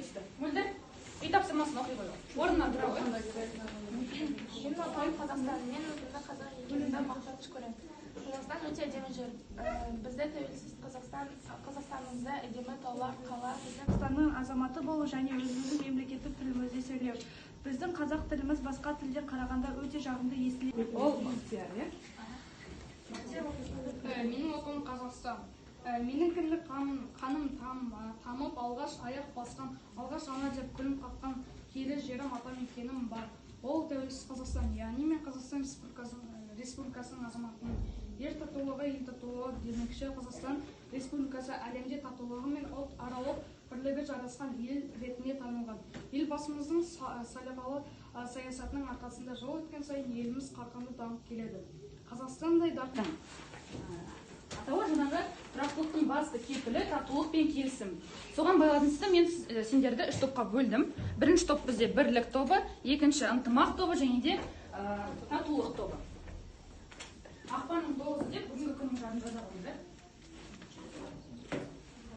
түсті? Мөлдір, үй тапсырмасын оқи қой. Орнынан тұра ғой. Менің отаным Қазақстан. Мен өзімді қазақ екенімді мақтаныш көремін. Қазақстан өте әдемі жер. Бізде тәуелсіз Қазақстан, Қазақстанымызда әдемі таулар, қала. Біздің Қазақстанның азаматы болу және өзіміздің мемлекеттік тілімізде сөйлеу. Біздің қазақ тіліміз басқа тілден қарағанда өте жағымды естіледі. Ол Бақтияр, иә? Менің отаным Қазақстан. Менің кіндік қаным тамып, алғаш аяқ басқан, алғаш ана деп күлім қаққан киелі жерім, атамекенім бар. Ол тәуелсіз Қазақстан. Яғни мен Қазақстан Республикасының азаматымын. Ер татулығы, ел татулығы демекші, Қазақстан Республикасы әлемде татулығы мен ұлтаралық бірлігі жарасқан ел ретінде танылған. Елбасымыздың салиқалы саясатының арқасында жыл өткен сайын еліміз қарқынды дамып келеді. Қазақстандай дарқан Атауы жаңағы тұрақтылықтың басты кепілі татулық пен келісім. Соған байланысты мен сендерді үш топқа бөлдім. Бірінші топ бізде бірлік тобы, екінші ынтымақ тобы және де татулық тобы. Ақпанның 9-ы деп бүгінгі күннің жарын жаза қойыңдар.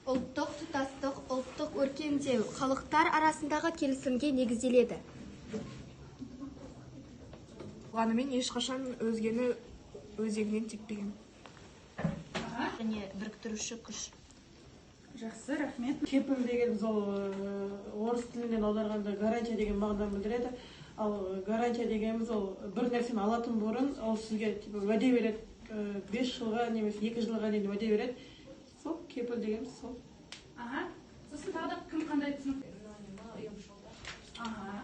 Ұлттық тұтастық, ұлттық өркендеу халықтар арасындағы келісімге негізделеді. Болғанымен ешқашан өзгені өзегінен теппеген. Және біріктіруші күш. Жақсы, рахмет. Кепіл дегеніміз ол орыс тілінен аударғанда гарантия деген мағынаны білдіреді. Ал гарантия дегеніміз ол бір нәрсені алатын бұрын ол сізге типа уәде береді, 5 жылға немесе 2 жылға дейін уәде береді. Сол кепіл дегеніміз сол. Аха. Сосын тағы да кім қандай түсінік? Аха.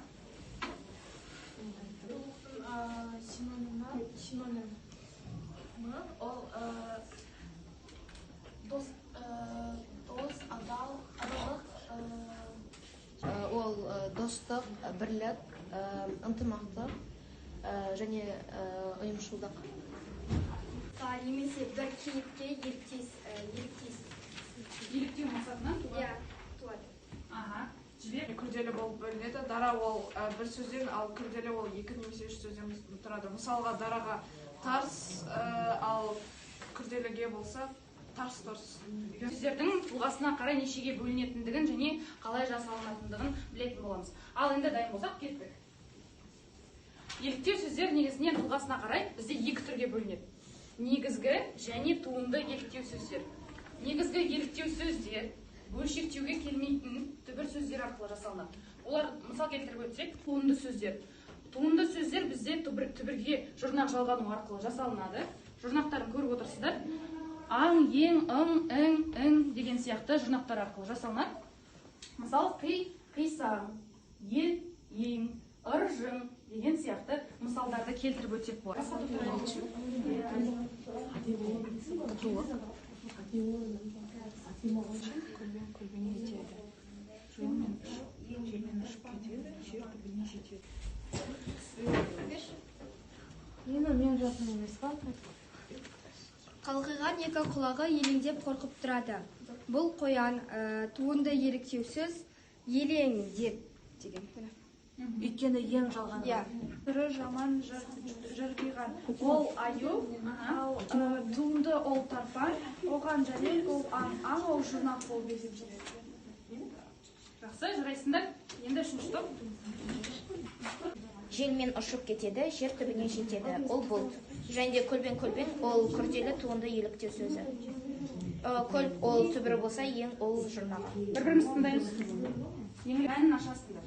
Синонимі ол дос, адал, адалдық. Ол достық, бірлік, ынтымақтық және ұйымшылдық. Немесе бір кейіпке еліктес. Еліктеу мақсатынан туады. Иә, туады. Аха. Жібек. Күрделі болып бөлінеді. Дара ол бір сөзден, ал күрделі ол 2 немесе 3 сөзден тұрады. Мысалға, дараға тарс, ал күрделіге болса тарс-торс. Сөздердің тұлғасына қарай нешеге бөлінетіндігін және қалай жасалынатындығын білетін боламыз. Ал енді дайын болсақ, кеттік. Еліктеу сөздер негізінен тұлғасына қарай бізде екі түрге бөлінеді. Негізгі және туынды еліктеу сөздер. Негізгі еліктеу сөздер бөлшектеуге келмейтін түбір сөздер арқылы жасалынады. Олар, мысал келтіріп өтсек, туынды сөздер. Туынды сөздер бізде түбірге жұрнақ жалғану арқылы жасалынады. Жұрнақтарын көріп отырсыздар. Аң, ең, ың, ің, ің деген сияқты жұрнақтар арқылы жасалынады. Мысалы, қи, қисаң, ел, ең, ыржың деген сияқты мысалдарды келтіріп өтсек болады. Басқа топтар айтшы. Көлбең көлбең етеді. Желмен ұшып кетеді, жер түбіне жетеді. Енді мен жасым емес па? Қалқиған екі құлағы елеңдеп қорқып тұрады. Бұл қоян, туынды еліктеу сөз, елеңдеп деген. Өйткені ең жалған. Иә. Түрі жаман жырбиған. Ол аю, ал туынды ол тарпан, оған Жәлел ол аң, аң ол жұрнақ болып есептеледі. Жақсы, жарайсыңдар. Енді үшінші топ. Желмен ұшып кетеді, жер түбіне жетеді. Ол бұлт. Және де көлбең көлбең ол күрделі туынды еліктеу сөзі. Көл ол түбірі болса, ең ол жұрнағы. Бір-бірімізді тыңдаймыз. Ең мәнін ашасыңдар.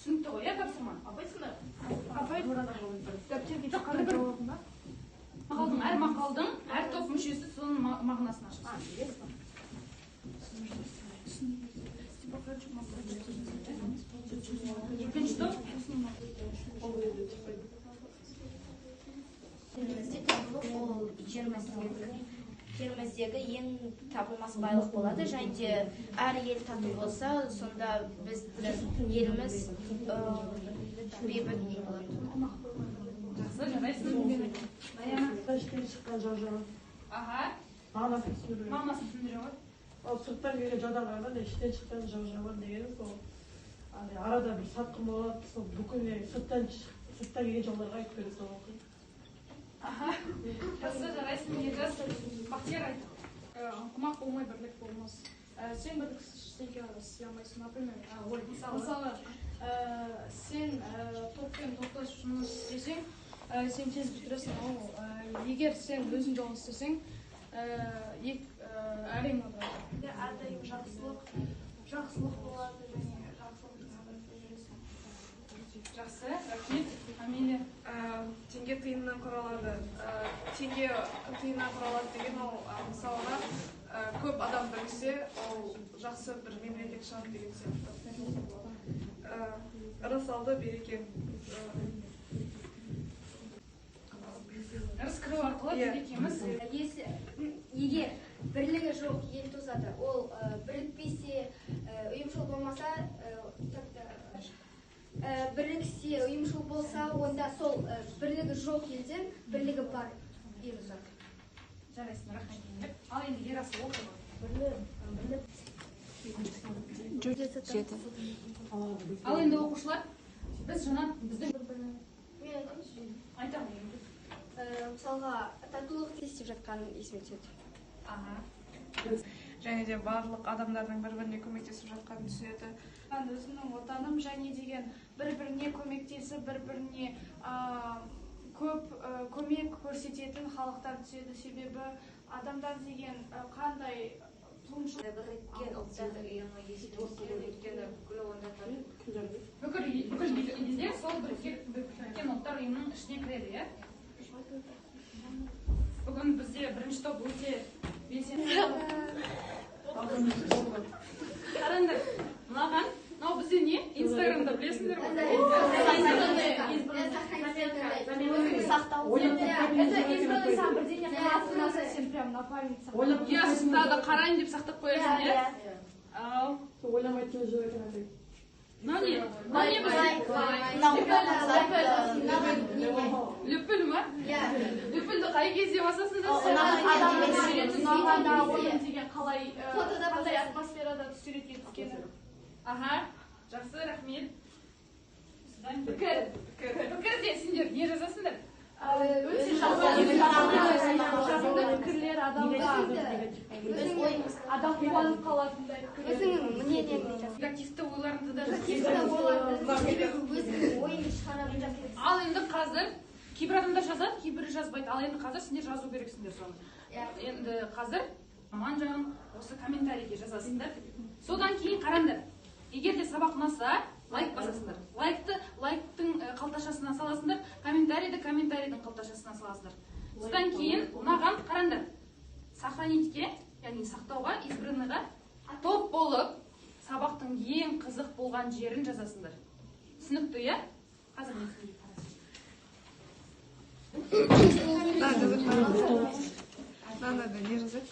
Түсінікті ғой, иә, тапсырма? Апай, дәптерге Жоқ, қандай бір-бір. жауабы бар? Мақалдың, әр мақалдың, әр топ мүшесі соның мағынасын ашады. Екінші топ. Елімізде татулық ол жеріміздегі ең табылмас байлық болады. Және де әр ел тату болса, сонда біздің еліміз бейбіт болады. Жақсы, жарайсың. Даяна. Іштен шыққан жау жаман. Аха. Мағынасын түсіндіру. Мағынасын түсіндіре ғой. Ал сырттан келген жаудан қарағанда іштен шыққан жау жаман дегеніміз ол андай арада бір сатқын болады, сол бүкіл сырттан келген жауларға айтып береді сол мүмкін. Аха. Жақсы, жарайсың, Елжас. Бақтияр айт. Ынтымақ болмай бірлік болмас. Сен бірліксіз ештеңе істей алмайсың. Например, мысалы, сен топпен топтасып жұмыс істесең, сен тез бітіресің. Ал егер сен өзің жалғыз істесең, әрең отырасың. Әрдайым жақсылық болады және жақсылық жүресің. Жақсы, рахмет. Амелия. Теңге тиыннан құралады. Теңге тиыннан құралады деген ол, мысалға, көп адам біріксе, ол жақсы бір мемлекет шығады деген сияқты. Ырыс алды береке. Ырыс кіру арқылы берекеміз. Егер бірлігі жоқ ел тозады, ол бірікпесе, ұйымшыл болмаса, бірліксе, ұйымшыл болса, онда сол бірлігі жоқ елден бірлігі бар ел озады. Жарайсың, рахмет. Ал енді Ерасыл оқы. 7. Ал енді оқушылар, біз жаңа біздің айтамын. Мысалға, татулық істеп жатқан есіме түседі. Және де барлық адамдардың бір-біріне көмектесіп жатқанын түседі. Өзімнің отаным және деген бір-біріне көмектесіп, бір-біріне көп көмек көрсететін халықтар түседі. Себебі адамдар деген қандай туыншыл. Біріккен Ұлттар Ұйымы есіме өйткені бүкіл онда бүкіл елдер сол Біріккен Ұлттар Ұйымының ішіне кіреді, иә? Бүгін бізде бірінші топ өте белсенді. Қараңдар, мынаған, мынау бізде не? Инстаграмда білесіңдер ғой. Это избранный сам бірдеңе қаласың, сен прям на память сақтап. Иә, сосын тағы да қарайын деп сақтап қоясың, иә? Ал. Ойламайтын жоқ екен андай. Мынау не? Мынау не бізде? Лүпіл ма? Лүпілді қай кезде басасыңдар? Ұнағанда оның деген қалай, қандай атмосферада суретке түскені. Аха, жақсы, рахмет. Пікір. Пікірде сендер не жазасыңдар? Өте жақсы пікірлер адамға, адам қуанып қалатындай пікірлер. Өзіңнің мнениеңді жаз. Негативті ойларыңды да Өзіңнің ойыңды шығара білесің. Ал енді қазір кейбір адамдар жазады, кейбірі жазбайды. Ал енді қазір сендер жазу керексіңдер соны. Енді қазір аман жағын осы комментарийге жазасыңдар. Содан кейін қараңдар. Егер де сабақ ұнаса, лайк басасыңдар. Лайкты лайктың қалташасына саласыңдар, комментарийді комментарийдің қалташасына саласыңдар. Содан кейін мынаған қараңдар. Сохранитьке, яғни сақтауға, избранныйға топ болып сабақтың ең қызық болған жерін жазасыңдар. Түсінікті, иә? Қазір мен сізге қарасам. Надо не жазать.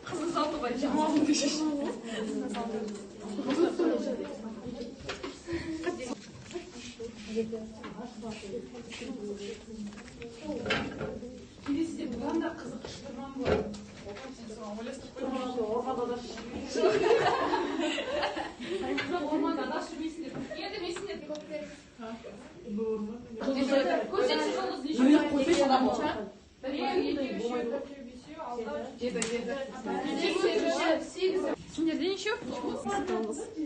Қызыл салтуға жамалым дешеш. Келесіде бұдан да қызық шытырман болады. Сен соған ойластырып қойма. Орманда да Жоқ, орманда адасып жүрмейсіңдер. Енді мен сендер көрсетші жұлдыз неше? Біреу, екеу, үшеу, төртеу, бесеу, алтау, 7, 7. 8. Сендерде нешеу?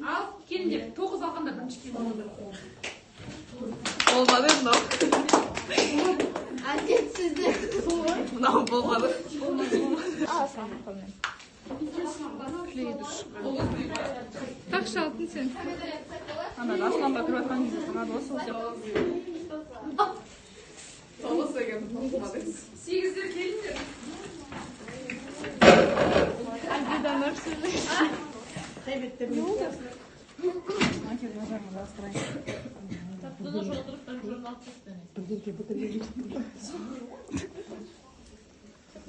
Ал, келіңдер. 9 алғандар бірінші келіңдер. Болмады мынау. Әдетсізді. Мынау болмады. Тақшы алтын сен. Ана Асланға кіріп жатқан кезде ұнады ғой сол сияқты. 9 деген болмады. 8-дер келіңдер.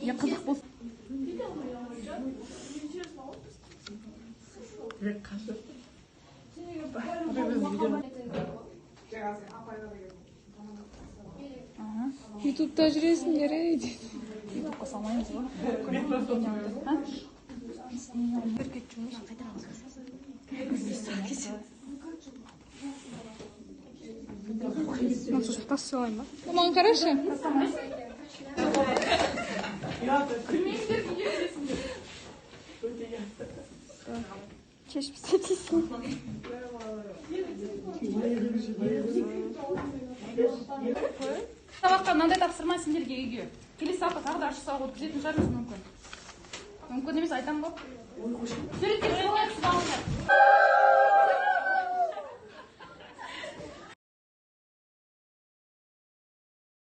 Я қызық болсын. Ютубта жүресіңдер, ей дейді. Ютубқа салмаймыз ғой. Тас салайын ба? Маған қарашы. Күлмеңдер, неге күлесіңдер? Кешіп істейсің. Сабаққа мынандай тапсырма сендерге үйге. Келесі сабақта тағы да ашық сабақ өткізетін шығармыз мүмкін. Мүмкін емес, айтамын ғой. Суретке түсіп алайық, сіз алыңдар.